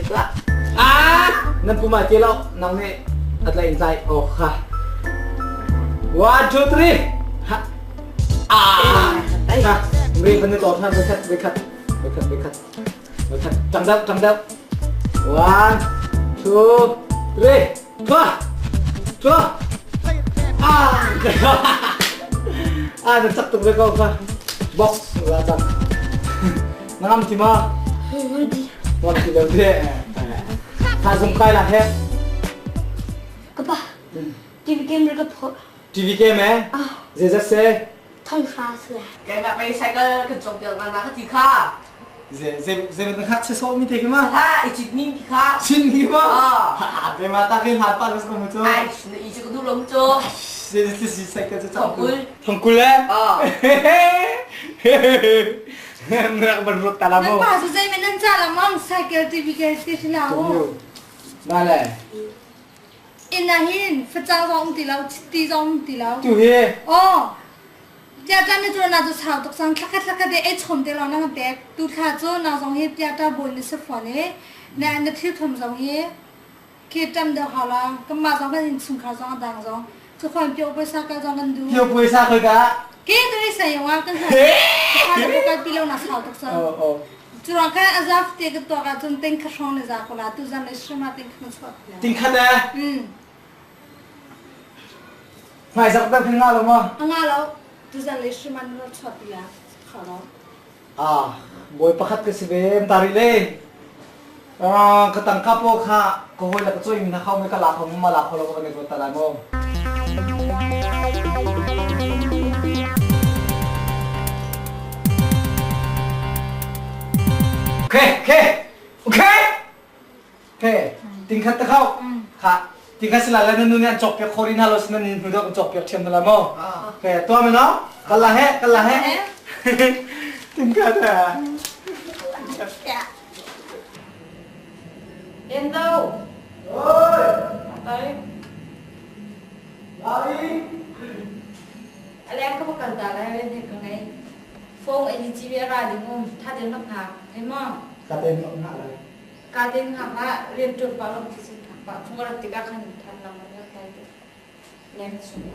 tuah. Ah! Nan pum ah ti lo. Nang nih a tlaih in tlai. Oh kha. One, two, three. Ha. Ah! Ha. Mri van ni tawt hna. Voi khat, voi khat. Voi khat, voi khat. Voi khat. Ṭang deuh, ṭang deuh. One, two, three. Thua! Thua! Ah! Ah, na cak tuk ve ko kha. Box la cak. Na ngam ti ma? Ngam ti lo te. Tha zum kai la he. Kapa, TV game ka pho. TV game eh? Zeizat se? Thong hra se. Keimah pei cycle kan cawk piak na ka ti kha. Ze ze ze na hak se so mi te ki ma? Ha, i cit ning ki kha. Chin ki ma? Ha, be ma ta ke hlat pa lo mu chu. Ai, na i chu du lo mu chu. Se se se cycle chu Thongkul. Thongkul eh? Ah. Rak ban rut ta la Nan mo. pa su zei men nan cha la mong cycle TV ke te thila ho. Ba le. In na hin facang zong ti lo ti zong ti lo. Tu hi. Oh. Tia ta ni chu na chu chau tuk sang thlakhat thlakhat de e chom te lo na pek tu thla chu na zong hi tia ta boi ni se phone e na na thil thom zong hi khi tam deuh hau la kan mah zong kan innchungkhar zong a dang zong cu khuan pio puaisa kal zong kan duh Pio puaisa khoi ka ke tu ni sayong ah kan ha ka kal pi lo na sau tuk sang cu ruang khan azaf te ka tuak ah cun ting kha hrawng ne za ko la tu zan le shrima ting kha chuak ting khat eh hmai zak dak nga lo ma nga lo tu zan le shrima na chuak pi la kha lo Ah, bawi pakhat ka si ve, tari le. Ka tangka paw kha ka hawi le ka cawi mi hna khau me ka la kho ma la kho lo ka van i ruat ta lai mu. Okay, okay, okay. Okay, tingkhat ta khau. Kha, tingkhat sila le nan nu nih an cawk piak khori hna lo sin nan hnu deuh kan cawk piak thiam hna la mu. Okay, tuah me no. Kal la he, kal la he. Tingkhat ha. Đến đâu? Oi! Tới. Lari. Alem ka bakal ta lai len he ka ngai. Phong ai ni chi ve ra ding um tha den nak ngak. Thấy mo? Ka ten nok ngak lai. Ka den ngak la rian ṭuan pah lawng khi cun ngak pah. Phung rat tikah khan than lang man rak lai te. Leng chung.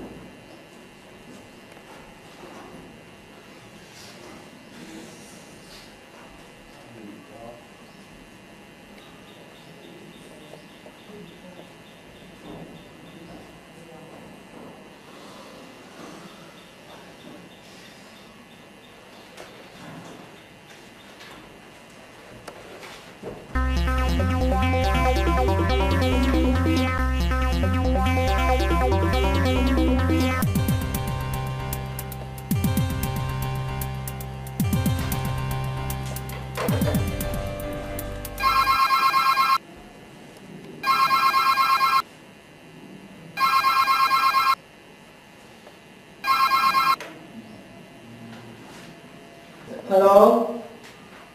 Hello.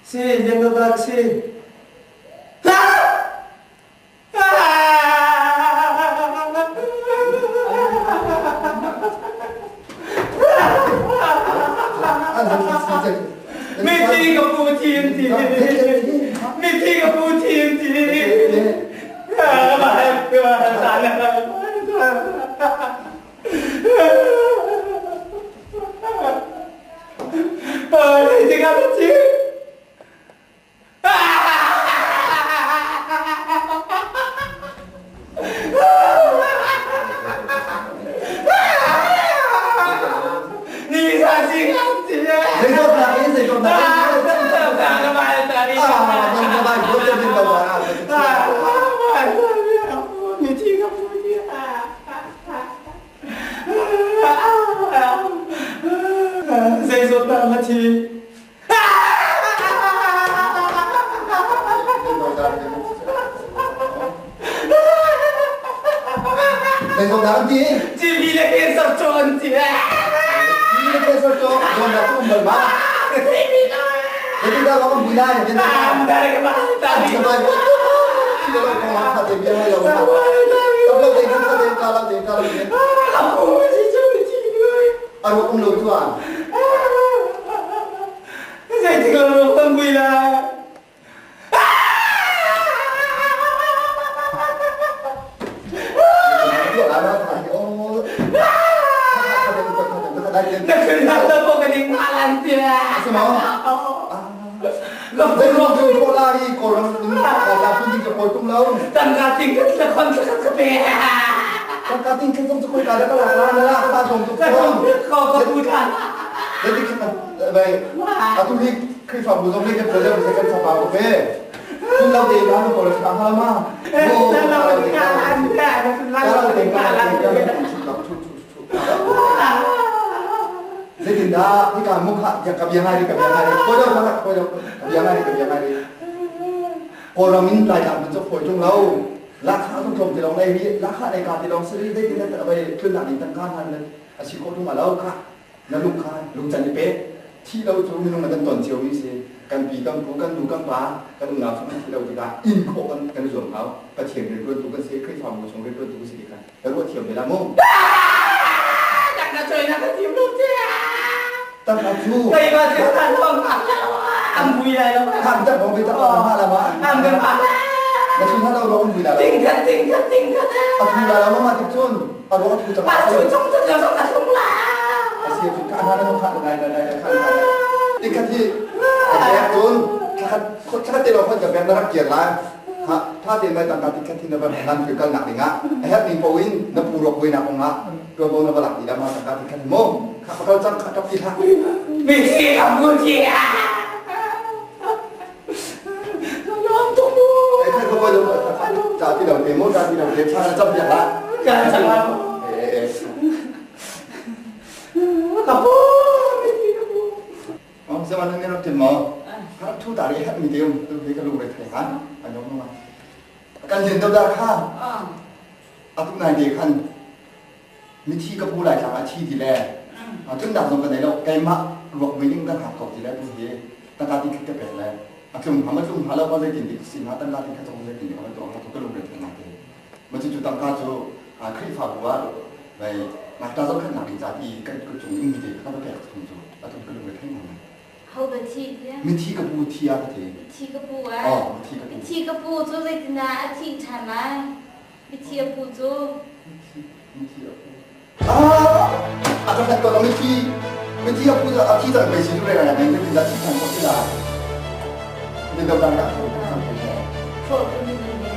Si, Lian Dawta ka si. Mithi ka pu thin ti. Mithi ka pu thin ti. Zeizawtnak na thi? Zeizawtnak an ti? TV le cancer cu an ti. TV le cancer cu zawtnak cu um bal ma? Zeitindah ka kan bui lai? Aruak um lo cu ah. Zeitik ah ruak kan bui lai? Zei ruang cu ko la i Kawlram la phun ding ka kawl tung lo. Tangka ting ka tla khon ka ka pe. Tangka ting khan zong cu koi ka da ka la la na la ka zong tu Ka zong ko ka pu than. Zei ti khan bai atu hi Khrihfabu zong nih kan president se kan sapa ko pe. Kun lo te la ko la ha ma. Bo la lo te ka an ka la lo te ka la Zeitindah hika mukha ka bia ngai ka bia ngai koi do koi do ka bia ngai ka bia ngai Kawlram in Laitlang cu fawi ṭung lo lakha zong tlawm ti lawng nei hi lakha nei ka ti lawng sari zeitin dah bai tlunnak ding tangka hna nan a si khawh ṭung lo kha na lung kha lungcan i pe thi lo cu minung kan ton cio mi si kan pi kan pu kan nu kan pa kan unau chung an thi lo tikah in khawh kan kan zuam hau Pathian rianṭuantu kan si Khrihfabu chung rianṭuantu kan si ti kha ka ruah thiam ve la mu tak na choi na ka thiam lo che tak na chu kai ba che ta lo am bui lai lo ham tak bong tak ma la ma am kan pa na chu na lo ro bui la ting khat ting khat ting khat a thu la lo ma tik chun a ro thu chang a chu chung chu lo ka thung la a si chu ka na na kha nai nai nai kha nai tik khat hi a bek chun khat khat te lo khon ka bek na rak kiar lai Ha tha tein mai tangka tikhat hi na van nan ke kalnak dingah a herh ning paoh in na pu ruak buainak kongah tuanvo na va lak ti dah ma tangka tikhat hi mu kha pakal cang kha tap ti hlah. Mithi ka mu thi Lom tuk mu. Eh khai ko lo ca ti lo te mu ca ti lo te cha na cham piak la. Ka cham la. Eh eh. Ka pu mithi ka pu. Oh, zaman nan rak tin maw? Ka rak thu ta ri hat mi te um tu hi ka lung re thai han. An yong ma. Kan lin do da kha. Atu nai te khan mithi ka pu lai tlang a thi ti le. Atun dak zong kan nei lo keimah ruak meeting kan hak ko ti le tu hi tangka ti khat ka pek le. Atlung ha ma tlung ha lo ko zei tin ti si ma tangka ti khat zong zei tin ti ka to ha ka lung re thai na te. Ma cu tangka cu Khrihfabu ah vai ngakta zohkhenhnak ding ca ti kan kut cung in mi te kha ka pek chung cu atu ka lungre thei ngai. Ho ba thi tia? Mithi ka pu thi a ka ti. Mithi ka pu a? Oh, mithi ka pu. Mithi ka pu cu zeitinah a thih ṭhan lai? Mithi a pu cu? Mithi, mithi a pu. Ah! A ka khat ko mithi. Mithi a pu a thi cang pe si tu le ngai ngai zeitindah thi ṭhan ko si la. Ni do dang ka Fo tu ni ni ni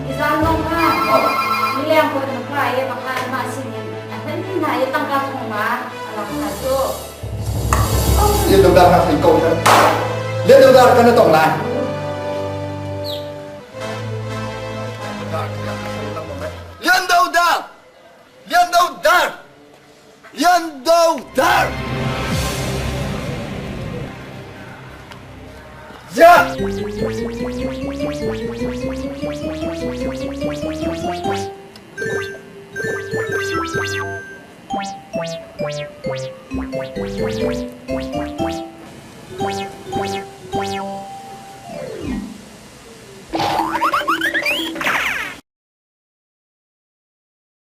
ni zan long ha. Ni leng ko na pa ye ba kha ma sin a han ni na ye tangka thong ma alang kha chu. Lian do dar ka thei ko than. Lian do dar kan na tong lai. Lian do dar. Lian do dar. Lian Do Dar! Ziah!